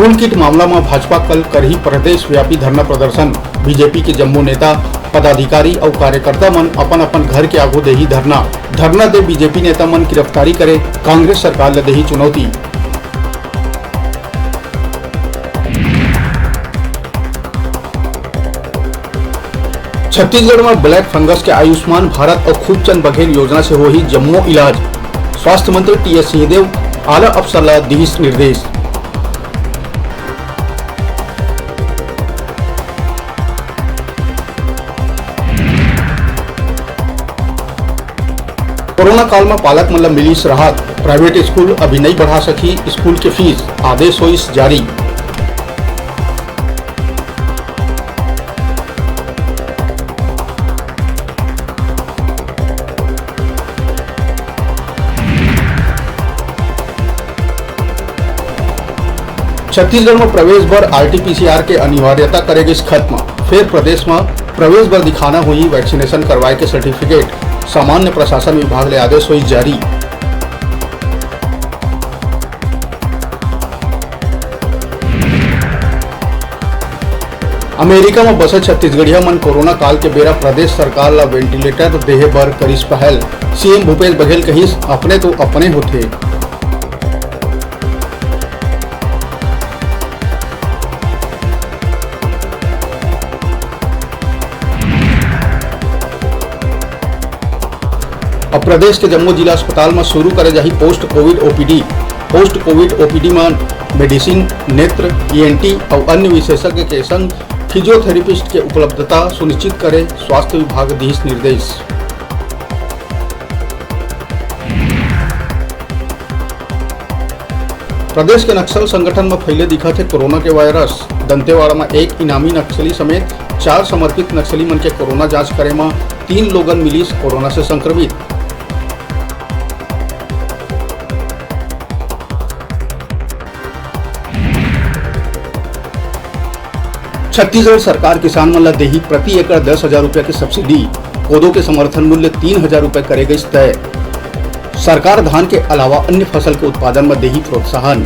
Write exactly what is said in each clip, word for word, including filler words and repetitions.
Tool किट मामला म भाजपा कल करही प्रदेश व्यापी धरना प्रदर्शन। बीजेपी के जम्मो नेता, पदाधिकारी अउ कार्यकर्ता मन अपन-अपन घर के आगू देही धरना। धरना दे बीजेपी नेता मन गिरफ्तारी करे, कांग्रेस सरकार ल देही चुनौती। छत्तीसगढ़ म ब्लैक फंगस के आयुष्मान भारत अउ खूबचंद बघेल योजना से होही जम्मो इलाज। स्वास्थ्य मंत्री टीएस सिंहदेव आला अफसर ल दिहिस निर्देश। कोरोना काल म पालक मन ल मिलिस राहत, प्राइवेट स्कूल अभी नइ बढ़ा सकही स्कूल के फीस, आदेश होइस जारी। छत्तीसगढ़ म प्रवेश बर आरटीपीसीआर के अनिवार्यता करे गिस खत्म। फेर प्रदेश म प्रवेश बर दिखाना होही वैक्सीनेशन करवाए के सर्टिफिकेट। सामान्य प्रशासन विभाग ले आदेश होइस जारी। अमेरिका म बसे छत्तीसगढ़िया मन कोरोना काल के बेरा प्रदेश सरकार ल वेंटिलेटर देहे बर करिस पहल। सीएम भूपेश बघेल कहिस, "अपने तो अपने होथे।" अब प्रदेश के जम्मो जिला अस्पताल म शुरू करे जाही post Covid OPD. Post Covid OPD म मेडिसिन, नेत्र, ईएनटी अउ अन्य विशेषज्ञ के संग फिजियोथेरेपिस्ट के उपलब्धता सुनिश्चित करे, स्वास्थ्य विभाग दिहिस निर्देश। प्रदेश के नक्सल संगठन म फैले दिखत हे कोरोना के वायरस। दंतेवाड़ा म एक इनामी नक्सली समेत चार समर्पित नक्सली मन के कोरोना जांच करे म तीन लोगन मिलिस कोरोना से संक्रमित। छत्तीसगढ़ सरकार किसान मन ल देही प्रति एकड़ दस हजार रुपया के सब्सिडी। कोदो के समर्थन मूल्य तीन हजार रुपया करे गइस तय। सरकार धान के अलावा अन्य फसल के उत्पादन म देही प्रोत्साहन।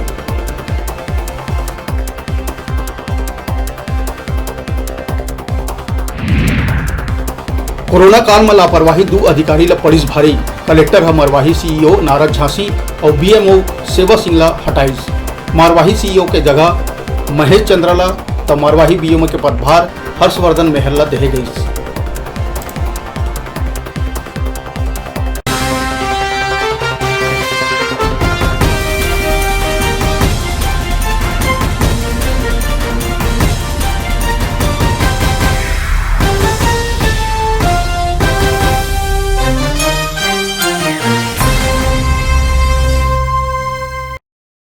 कोरोना काल म लापरवाही दू अधिकारी ल पड़िस भारी। कलेक्टर ह मरवाही सीईओ नारद झांसी अउ बीएमओ सेवा सिंह ल हटाइस। मरवाही सीईओ के जगह महेश चंद्रा ल, त मरवाही बीएमओ के पदभार हर्षवर्धन मेहर ल देहे गइस।